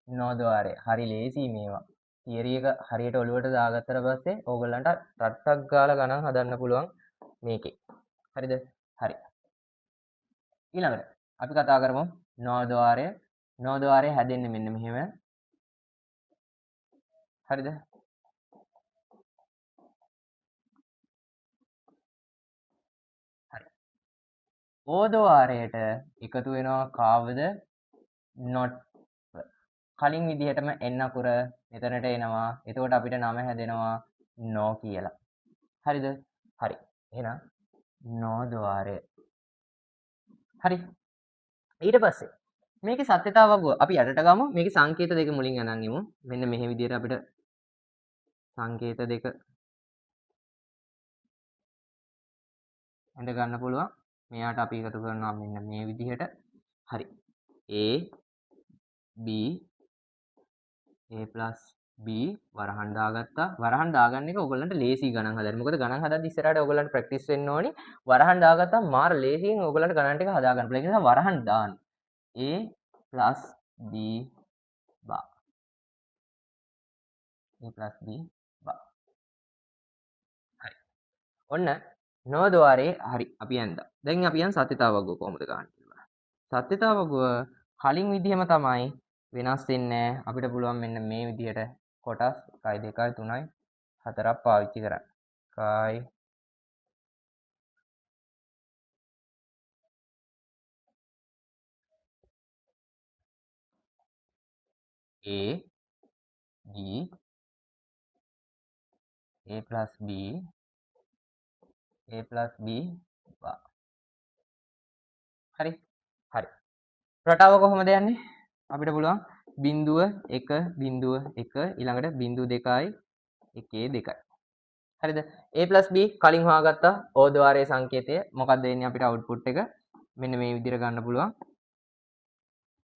NOR ద్వාරය. හරි ලේසි මේවා. තියරි එක හරියට ඔලුවට දාගත්තට පස්සේ ඕගොල්ලන්ට රට්ටක් ගාලා ගණන් හදන්න පුළුවන් මේකේ. හරිද? හරි. ඊළඟට අපි කතා කරමු NOR ద్వාරය. NOR ద్వාරය හැදෙන්නේ මෙන්න මෙහෙම. හරිද? හරි. OR ద్వාරයට එකතු වෙනවා කාවද? not කලින් විදිහටම n අකුර මෙතනට එනවා. එතකොට අපිට නම හැදෙනවා no කියලා. හරිද? හරි. එහෙනම් no ద్వාරය. හරි. ඊට පස්සේ මේකේ සත්‍යතාව වගුව අපි යටට ගමු. මේකේ සංකේත දෙක මුලින් අනන් ඉමු. මෙන්න මෙහෙ විදිහට අපිට සංකේත දෙක ඇඳ ගන්න පුළුවන්. මෙයාට අපි එකතු කරනවා මෙන්න මේ විදිහට. හරි. A B A plus B වරහන් දාගත්තා. වරහන් දාගන්න එක ඔයගොල්ලන්ට ලේසි ගණන් හදන්න. මොකද ගණන් හදද්දි ඉස්සරහට ඔයගොල්ලන්ට ප්‍රැක්ටිස් වෙන්න ඕනි. වරහන් දාගත්තාම මාර ලේසියෙන් ඔයගොල්ලන්ට ගණන් ටික හදාගන්න පුළුවන්. ඒ නිසා වරහන් දාන්න. A plus B bar. A plus B bar. හරි. ඔන්න NOR ద్వාරේ හරි අපි ඇඳා. දැන් අපි යන් සත්‍යතාව වගුව කොහොමද ගන්න කියලා බලන්න. සත්‍යතාව වගුව කලින් විදිහම තමයි, වෙනස් වෙන්නේ නැහැ. අපිට පුළුවන් මෙන්න මේ විදිහට කොටස් 1 2 3 4ක් පාවිච්චි කරන්න. 1 A B A plus B A plus B bar. හරි. හරි. රටාව කොහොමද යන්නේ? අපිට පුළුවන් බිංදුව 1 බිංදුව 1 ඊළඟට බිංදු 2යි 1 2යි. හරිද? A plus B කලින් හොයාගත්තා OR ద్వාරයේ සංකේතය. මොකක්ද එන්නේ අපිට අවුට්පුට් එක? මෙන්න මේ විදිහට ගන්න පුළුවන්.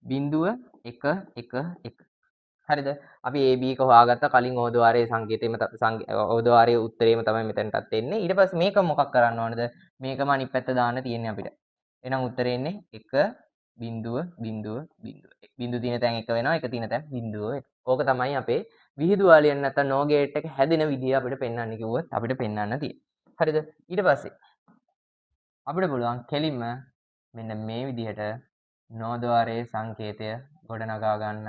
බිංදුව 1 1 1. හරිද? අපි A B එක හොයාගත්තා කලින් OR ద్వාරයේ සංකේතෙම OR ద్వාරයේ උත්තරේම තමයි මෙතනටත් එන්නේ. ඊට පස්සේ මේක මොකක් කරන්න ඕනද? මේකම අනිත් පැත්ත දාන්න තියෙන්නේ අපිට. එහෙනම් උත්තරේ එන්නේ 1 බිඳුව බිඳුව බිඳුව. බිඳු තියෙන තැන් එක වෙනවා, එක තියෙන තැන් බිඳුව වෙනවා. ඕක තමයි අපේ විහිදුවාලියන් නැත්නම් NOR gate එක හැදෙන විදිය අපිට පෙන්වන්න කිව්වොත් අපිට පෙන්වන්න තියෙන්නේ. හරිද? ඊට පස්සේ අපිට පුළුවන් කෙලින්ම මෙන්න මේ විදිහට NOR ද්වාරයේ සංකේතය ගොඩනගා ගන්න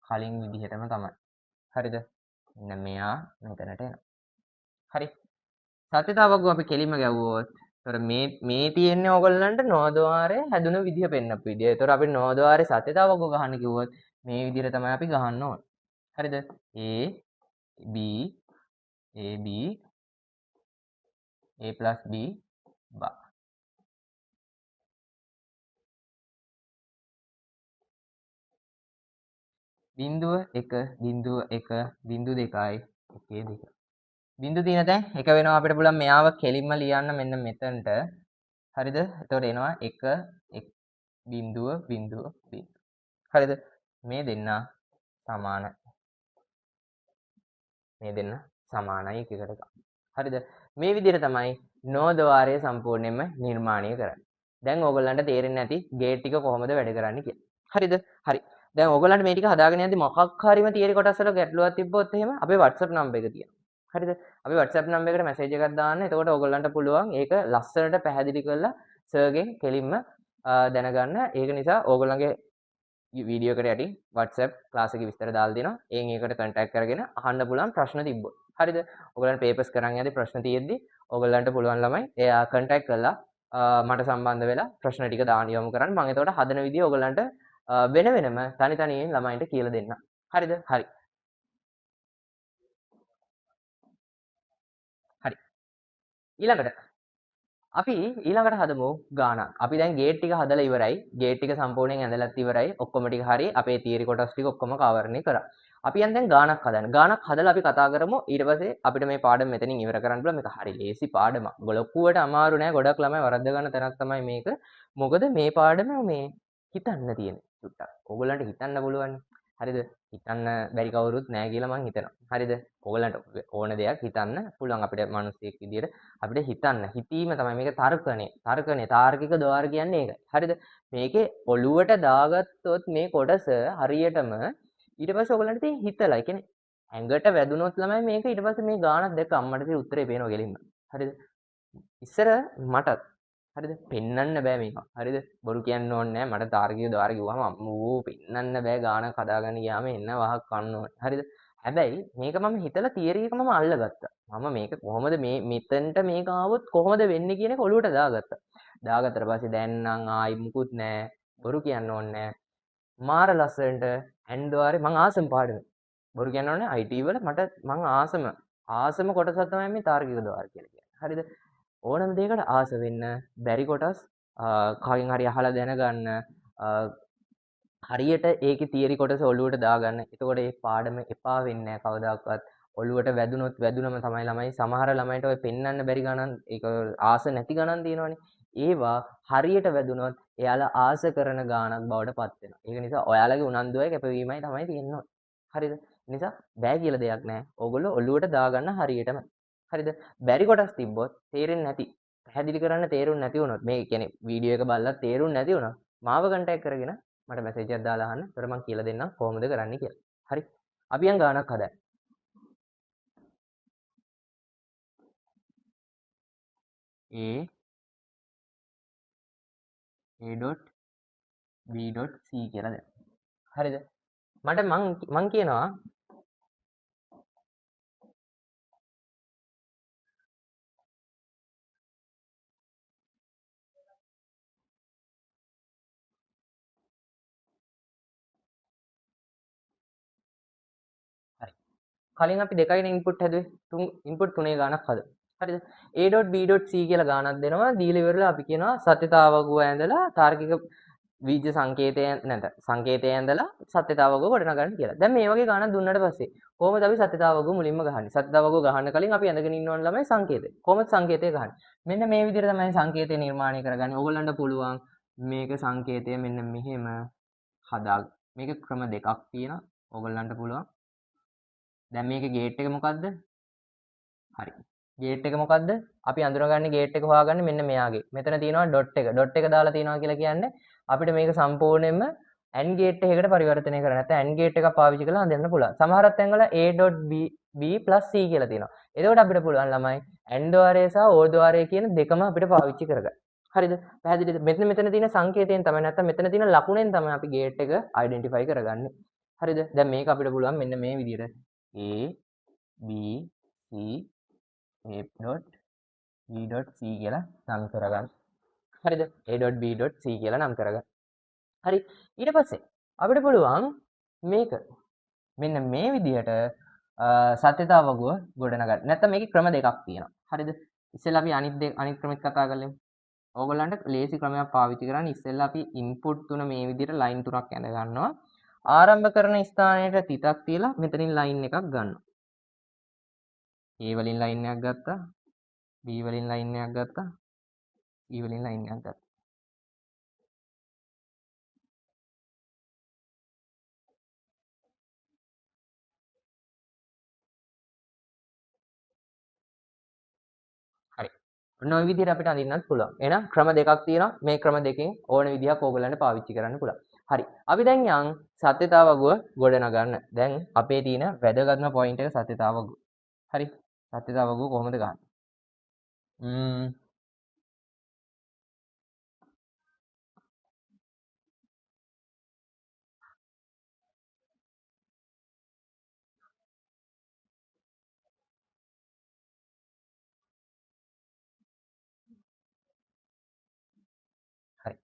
කලින් විදිහටම තමයි. හරිද? මෙන්න මෙයා මෙතනට එනවා. හරි. සත්‍යතාවක අපි කෙලින්ම ගැව්වොත් ඒතර මේ තියෙන්නේ ඕගොල්ලන්ට NOR ද්වාරයේ හැදුන විදිහ පෙන්නපු විදිය. ඒතර අපි NOR ද්වාරයේ සත්‍යතාවක ගහන්න කිව්වොත් මේ විදිහට තමයි අපි ගහන්න ඕන. හරිද? A B A B A plus B bar. බිඳුව එක බිඳුව එක බිඳු දෙකයි එකේ දෙක. බිඳු තියෙන තැන් එක වෙනවා. අපිට පුළුවන් මෙයාව කෙලින්ම ලියන්න මෙන්න මෙතනට. හරිද? එතකොට එනවා එක එක බිඳුව බිඳුව බිඳුව. හරිද? මේ දෙන්න සමානයි. මේ දෙන්න සමානයි එකකට එකක්. හරිද? මේ විදිහට තමයි NOR ද්වාරය සම්පූර්ණයෙන්ම නිර්මාණය කරන්නේ. දැන් ඕගොල්ලන්ට තේරෙන්නේ නැති ගේට් ටික කොහොමද වැඩ කරන්නේ කියලා. හරිද? හරි. දැන් ඕගොල්ලන්ට මේ ටික හදාගෙන යද්දි මොකක් හරිම තියරි කොටස් වල ගැටලුවක් තිබ්බොත් එහෙම අපේ WhatsApp number එක තියෙනවා. හරිද? අපේ WhatsApp number එකට මැසේජ් එකක් දාන්න. එතකොට ඕගොල්ලන්ට පුළුවන් ඒක ලස්සනට පැහැදිලි කරලා සර්ගෙන් කෙලින්ම දැනගන්න. ඒක නිසා ඕගොල්ලන්ගේ වීඩියෝ එකට යටින් WhatsApp class එකේ විස්තර දාලා දෙනවා. එයින් ඒකට කන්ටැක්ට් කරගෙන අහන්න පුළුවන් ප්‍රශ්න තිබ්බොත්. හරිද? ඕගොල්ලන් පේපර්ස් කරන් යද්දි ප්‍රශ්න තියෙද්දි ඕගොල්ලන්ට පුළුවන් ළමයි එයා කන්ටැක්ට් කරලා මට සම්බන්ධ වෙලා ප්‍රශ්න ටික දාන්න යොමු කරන්න. මම එතකොට හදන විදිය ඕගොල්ලන්ට වෙන වෙනම තනි තනියෙන් ළමයින්ට කියලා දෙන්න. හරිද? හරි. හරි. ඊළඟට අපි ඊළඟට හදමු ගානක්. අපි දැන් ගේට් ටික හදලා ඉවරයි. ගේට් ටික සම්පූර්ණයෙන් ඇඳලත් ඉවරයි. ඔක්කොම ටික හරි. අපේ තියරි කොටස් ටික ඔක්කොම කවර්නේ කරා. අපි යන් දැන් ගානක් හදන්න. ගානක් හදලා අපි කතා කරමු. ඊට පස්සේ අපිට මේ පාඩම මෙතනින් ඉවර කරන්න පුළුවන්. මේක හරි ලේසි පාඩමක්. ලොකුවට අමාරු නෑ. ගොඩක් ළමයි වරද්ද ගන්න තැනක් තමයි මේක. මොකද මේ පාඩම මේ හිතන්න තියෙන චුට්ටක්. ඕගොල්ලන්ට හිතන්න පුළුවන්. හරිද? හිතන්න බැරි කවුරුත් නෑ කියලා මං හිතනවා. හරිද? ඕගොල්ලන්ට ඕන දෙයක් හිතන්න පුළුවන්. අපිට මිනිස්සෙක් විදියට අපිට හිතන්න. හිතීම තමයි මේක තර්කණය. තර්කණය, තාර්කික ద్వාර කියන්නේ ඒකයි. හරිද? මේකේ ඔළුවට දාගත්තොත් මේ කොටස හරියටම ඊට පස්සේ ඔයගොල්ලන්ට තියෙන හිතලා, ඒ කියන්නේ ඇඟට වැදුනොත් ළමයි මේක ඊට පස්සේ මේ ගානක් දැක්ක අම්මට තියෙන උත්තරේ පේනවා ගෙලින්ම. හරිද? ඉස්සර මටත් හරිද? පෙන්නන්න බෑ මේක. හරිද? බොරු කියන්න ඕනේ නෑ. මට තාර්කික ద్వාර කිව්වම අම්මෝ පෙන්නන්න බෑ. ගානක් හදාගන්න ගියාම එන්න වහක් කන්න ඕනේ. හරිද? හැබැයි මේක මම හිතලා තියරි එක මම අල්ලගත්තා. මම මේක කොහොමද මේ මෙතනට මේක ආවොත් කොහොමද වෙන්නේ කියන එක ඔළුවට දාගත්තා. දාගත්තට පස්සේ දැන් නම් ආයි මුකුත් නෑ. බොරු කියන්න ඕනේ නෑ. මාර ලස්සනට ඇන් ద్వාරේ මං ආසම පාඩම. බොරු කියන්න ඕනේ IT වල මට මං ආසම කොටසක් තමයි මේ තාර්කික ద్వාර කියලා කියන්නේ. හරිද? ඕනම දෙයකට ආස වෙන්න බැරි කොටස් කගෙන් හරි අහලා දැනගන්න, හරියට ඒකේ තියරි කොටස ඔළුවට දාගන්න. එතකොට ඒ පාඩම එපා වෙන්නේ නෑ කවදාකවත්. ඔළුවට වැදුනොත් වැදුනම තමයි ළමයි. සමහර ළමයින්ට ඔය පෙන්වන්න බැරි ගණන්, ඒක ආස නැති ගණන් තියෙනවනේ. ඒවා හරියට වැදුනොත් එයාලා ආස කරන ගාණක් බවට පත් වෙනවා. ඒක නිසා ඔයාලගේ උනන්දුවයි කැපවීමයි තමයි තියෙන්න ඕනේ. හරිද? ඒ නිසා බෑ කියලා දෙයක් නෑ. ඕගොල්ලෝ ඔළුවට දාගන්න හරියටම. හරිද? බැරි කොටස් තිබ්බොත් තේරෙන්නේ නැති, පැහැදිලි කරන්න තේරුම් නැති වුණොත්, මේ කියන්නේ වීඩියෝ එක බලලා තේරුම් නැති වුණොත් මාව කන්ටැක්ට් කරගෙන මට මැසේජ් එකක් දාලා අහන්න. ඒතර මං කියලා දෙන්නම් කොහොමද කරන්නේ කියලා. හරි. අපි යන් ගාණක් හදන්න. A A dot B dot C කියලා දෙන්න. හරිද? මට මං කියනවා හරි. කලින් අපි දෙකයිනේ ඉන්පුට් හැදුවේ. ඉන්පුට් තුනේ ගාණක් හදමු. හරිද? A dot B dot C කියලා ගාණක් දෙනවා. දීලා ඉවරලා අපි කියනවා සත්‍යතාවගුව ඇඳලා තාර්කික බීජ සංකේතය නැත සංකේතය ඇඳලා සත්‍යතාවගුව ගොඩනගන්න කියලා. දැන් මේ වගේ ගාණක් දුන්නට පස්සේ කොහොමද අපි සත්‍යතාවගුව මුලින්ම ගහන්නේ? සත්‍යතාවගුව ගහන්න කලින් අපි ඇඳගෙන ඉන්න ඕන ළමයි සංකේතය. කොහොමද සංකේතය ගහන්නේ? මෙන්න මේ විදිහට තමයි සංකේතය නිර්මාණය කරගන්නේ. ඕගොල්ලන්ට පුළුවන් මේක සංකේතය මෙන්න මෙහෙම හදා. මේක ක්‍රම දෙකක් තියෙනවා. ඕගොල්ලන්ට පුළුවන්. දැන් මේකේ ගේට් එක මොකද්ද? හරි. ගේට් එක මොකද්ද? අපි අඳුරගන්නේ ගේට් එක හොයාගන්නේ මෙන්න මෙයාගේ. මෙතන තියෙනවා ඩොට් එක. ඩොට් එක දාලා තියෙනවා කියලා කියන්නේ අපිට මේක සම්පූර්ණයෙන්ම AND gate එකකට පරිවර්තනය කරන්න. නැත්නම් AND gate එකක් පාවිච්චි කරලා හදන්න පුළුවන්. සමහරක් තැන්වල A.B B + C කියලා තියෙනවා. එතකොට අපිට පුළුවන් ළමයි AND ද්වාරය සහ OR ද්වාරය කියන දෙකම අපිට පාවිච්චි කරගන්න. හරිද? පැහැදිලිද? මෙතන මෙතන තියෙන සංකේතයෙන් තමයි නැත්නම් මෙතන තියෙන ලකුණෙන් තමයි අපි ගේට් එක අයිඩෙන්ටිෆයි කරගන්නේ. හරිද? දැන් මේක අපිට පුළුවන් මෙන්න මේ විදිහට A B C A dot B dot C කියලා නම් කරගන්න. හරිද? A dot B dot C කියලා නම් කරගන්න. හරි. ඊට පස්සේ අපිට පුළුවන් මේක මෙන්න මේ විදිහට සත්‍යතා වගුව ගොඩනගන්න. නැත්නම් මේකේ ක්‍රම දෙකක් තියෙනවා. හරිද? ඉස්සෙල්ලා අපි අනිත් ක්‍රමෙත් කතා කරලමු. ඕගොල්ලන්ට ලේසි ක්‍රමයක් පාවිච්චි කරන්න ඉස්සෙල්ලා අපි ඉන්පුට් තුන මේ විදිහට ලයින් තුනක් ඇඳ ගන්නවා. ආරම්භ කරන ස්ථානයට තිතක් තියලා මෙතනින් ලයින් එකක් ගන්නවා. A වලින් ලයින් එකක් ගත්තා, B වලින් ලයින් එකක් ගත්තා, C වලින් ලයින් එකක් ගත්තා. හරි. ඔන්න ඔය විදිහට අපිට අඳින්නත් පුළුවන්. එහෙනම් ක්‍රම දෙකක් තියෙනවා. මේ ක්‍රම දෙකෙන් ඕන විදිහක් ඕගොල්ලන්ට පාවිච්චි කරන්න පුළුවන්. හරි. අපි දැන් යන් සත්‍යතා වගුව ගොඩනගන්න. දැන් අපේ තියෙන වැදගත්ම පොයින්ට් එක සත්‍යතා වගුව. හරි. සත්‍යතා වගුව කොහොමද ගන්නේ? හරි.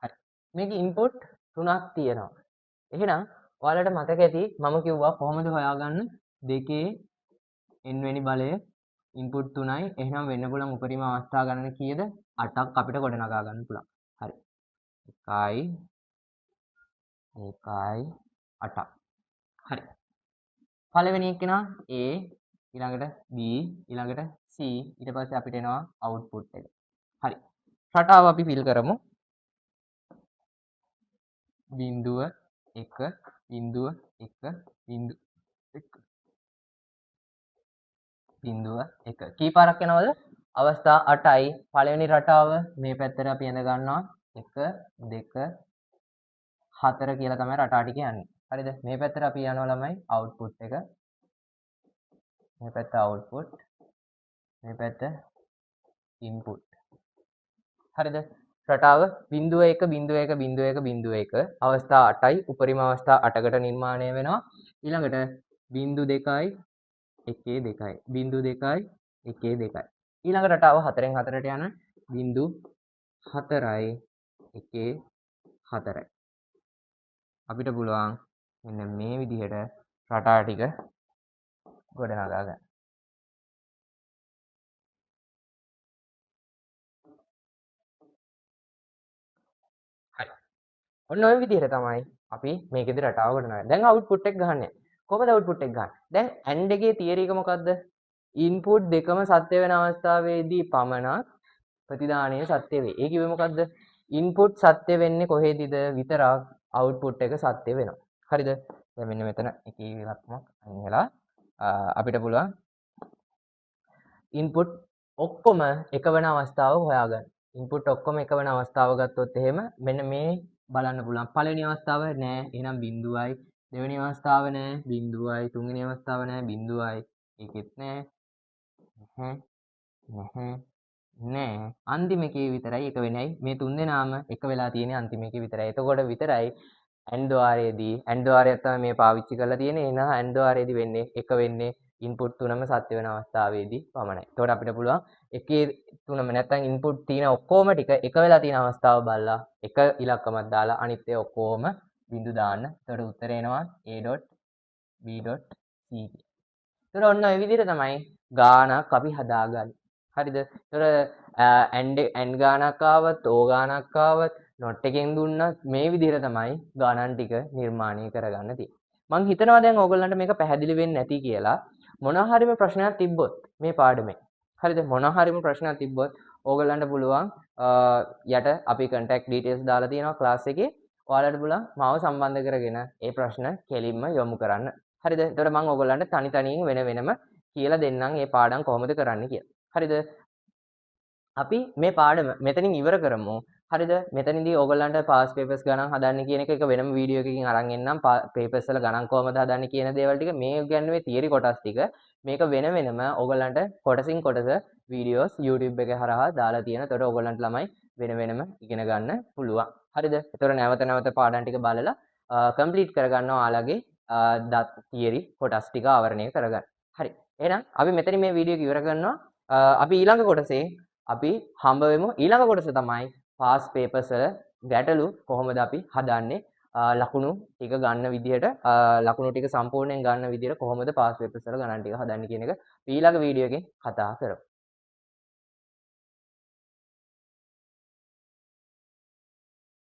හරි. මේක ඉන්පුට් තුනක් තියෙනවා. එහෙනම් ඔයාලට මතක ඇති මම කිව්වා කොහොමද හොයාගන්න දෙකේ n වෙනි බලය ඉන්පුට් තුනයි. එහෙනම් වෙන්න පුළුවන් උපරිම අවස්ථා ගණන කීයද? 8ක් අපිට ගොඩනගා ගන්න පුළුවන්. හරි. 1යි 2යි 8ක්. හරි. පළවෙනි එක එනවා A, ඊළඟට B, ඊළඟට C, ඊට පස්සේ අපිට එනවා අවුට්පුට් එක. හරි. රටාව අපි ෆිල් කරමු. බිංදුව 1 බිංදුව 1 බිංදුව 1 බිංදුව 1. කී පාරක් යනවද? අවස්ථා 8යි. පළවෙනි රටාව මේ පැත්තට අපි ඇඳ ගන්නවා 1 2 4 කියලා තමයි රටා ටික යන්නේ. හරිද? මේ පැත්තට අපි යනවා ළමයි අවුට්පුට් එක. මේ පැත්ත අවුට්පුට්, මේ පැත්ත ඉන්පුට්. හරිද? රටාව බිංදුව 1 බිංදුව 1 බිංදුව 1 බිංදුව 1 අවස්ථා 8යි. උපරිම අවස්ථා 8කට නිර්මාණය වෙනවා. ඊළඟට බිංදු 2යි 1 2යි බිංදු 2යි 1 2යි. ඊළඟ රටාව 4න් 4ට යන බිංදු 4යි 1 4යි. අපිට පුළුවන් මෙන්න මේ විදිහට රටා ටික ගොඩනගා ගන්න. හරි. ඔන්න ඔය විදිහට තමයි අපි මේකෙදි රටාව ගොඩනගන්නේ. දැන් අවුට්පුට් එක ගහන්නේ. කොහොමද අවුට්පුට් එක ගහන්නේ? දැන් AND එකේ තියරි එක මොකද්ද? ඉන්පුට් දෙකම සත්‍ය වෙන අවස්ථාවේදී පමණක් ප්‍රතිදානය සත්‍ය වේ. ඒ කිව්වේ මොකද්ද? ඉන්පුට් සත්‍ය වෙන්නේ කොහේදීද විතරක් අවුට්පුට් එක සත්‍ය වෙනවා. හරිද? දැන් මෙන්න මෙතන එකේ ඉලක්කමක් අයින් වෙලා අපිට පුළුවන් ඉන්පුට් ඔක්කොම එක වෙන අවස්ථාව හොයාගන්න. ඉන්පුට් ඔක්කොම එක වෙන අවස්ථාව ගත්තොත් එහෙම මෙන්න මේ බලන්න පුළුවන්. පළවෙනි අවස්ථාව නෑ, එහෙනම් බිංදුවයි. දෙවෙනි අවස්ථාව නෑ, බිංදුවයි. තුන්වෙනි අවස්ථාව නෑ, බිංදුවයි. ඒකෙත් නෑ, නැහැ, නැහැ, නෑ. අන්තිම එකේ විතරයි එක වෙන්නේ. මේ තුන් දෙනාම එක වෙලා තියෙන්නේ අන්තිම එකේ විතරයි. එතකොට විතරයි AND ද්වාරයේදී, AND ද්වාරයක් තමයි මේ පාවිච්චි කරලා තියෙන්නේ. එහෙනම් AND ද්වාරයේදී වෙන්නේ එක වෙන්නේ ඉන්පුට් තුනම සත්‍ය වෙන අවස්ථාවේදී පමණයි. එතකොට අපිට පුළුවන් එකේ තුනම නැත්නම් ඉන්පුට් තියෙන ඔක්කොම ටික එක වෙලා තියෙන අවස්ථාව බලලා එක ඉලක්කමක් දාලා අනිත් ඒවා ඔක්කොම බිංදු දාන්න. එතකොට උත්තරේ එනවා A dot B dot C කියලා. එතකොට ඔන්න ඔය විදිහට තමයි ගානක් අපි හදාගන්නේ. හරිද? එතකොට AND ගානක් ආවත්, OR ගානක් ආවත්, not එකෙන් දුන්නත් මේ විදිහට තමයි ගණන් ටික නිර්මාණය කරගන්න තියෙන්නේ. මං හිතනවා දැන් ඕගොල්ලන්ට මේක පැහැදිලි වෙන්නේ නැති කියලා. මොනවා හරිම ප්‍රශ්නයක් තිබ්බොත් මේ පාඩමේ. හරිද? මොනවා හරිම ප්‍රශ්නයක් තිබ්බොත් ඕගොල්ලන්ට පුළුවන් යට අපි කන්ටැක්ට් ඩීටේල්ස් දාලා තියෙනවා ක්ලාස් එකේ. ඔයාලට පුළුවන් මාව සම්බන්ධ කරගෙන ඒ ප්‍රශ්න කෙලින්ම යොමු කරන්න. හරිද? එතකොට මං ඕගොල්ලන්ට තනි තනියෙන් වෙන වෙනම කියලා දෙන්නම් මේ පාඩම් කොහොමද කරන්න කියලා. හරිද? අපි මේ පාඩම මෙතනින් ඉවර කරමු. හරිද? මෙතනදී ඕගොල්ලන්ට පාස් පේපර්ස් ගණන් හදන්න කියන එක එක වෙනම වීඩියෝ එකකින් අරන් එන්නම්. පේපර්ස් වල ගණන් කොහොමද හදන්නේ කියන දේවල් ටික මේ උගන්වුවේ තියරි කොටස් ටික. මේක වෙන වෙනම ඕගොල්ලන්ට කොටසින් කොටස වීඩියෝස් YouTube එක හරහා දාලා තියෙන. එතකොට ඕගොල්ලන්ට ළමයි වෙන වෙනම ඉගෙන ගන්න පුළුවන්. හරිද? එතකොට නැවත නැවත පාඩම් ටික බලලා කම්ප්ලීට් කරගන්න ඔයාලගේ දත් තියරි කොටස් ටික ආවරණය කරගන්න. හරි. එහෙනම් අපි මෙතනින් මේ වීඩියෝ එක ඉවර කරනවා. අපි ඊළඟ කොටසේ අපි හම්බ වෙමු. ඊළඟ කොටස තමයි පාස් පේපර්ස් වල ගැටලු කොහොමද අපි හදන්නේ, ලකුණු ටික ගන්න විදිහට, ලකුණු ටික සම්පූර්ණයෙන් ගන්න විදිහට කොහොමද පාස් පේපර්ස් වල ගණන් ටික හදන්නේ කියන එක ඊළඟ වීඩියෝ එකෙන් කතා කරමු.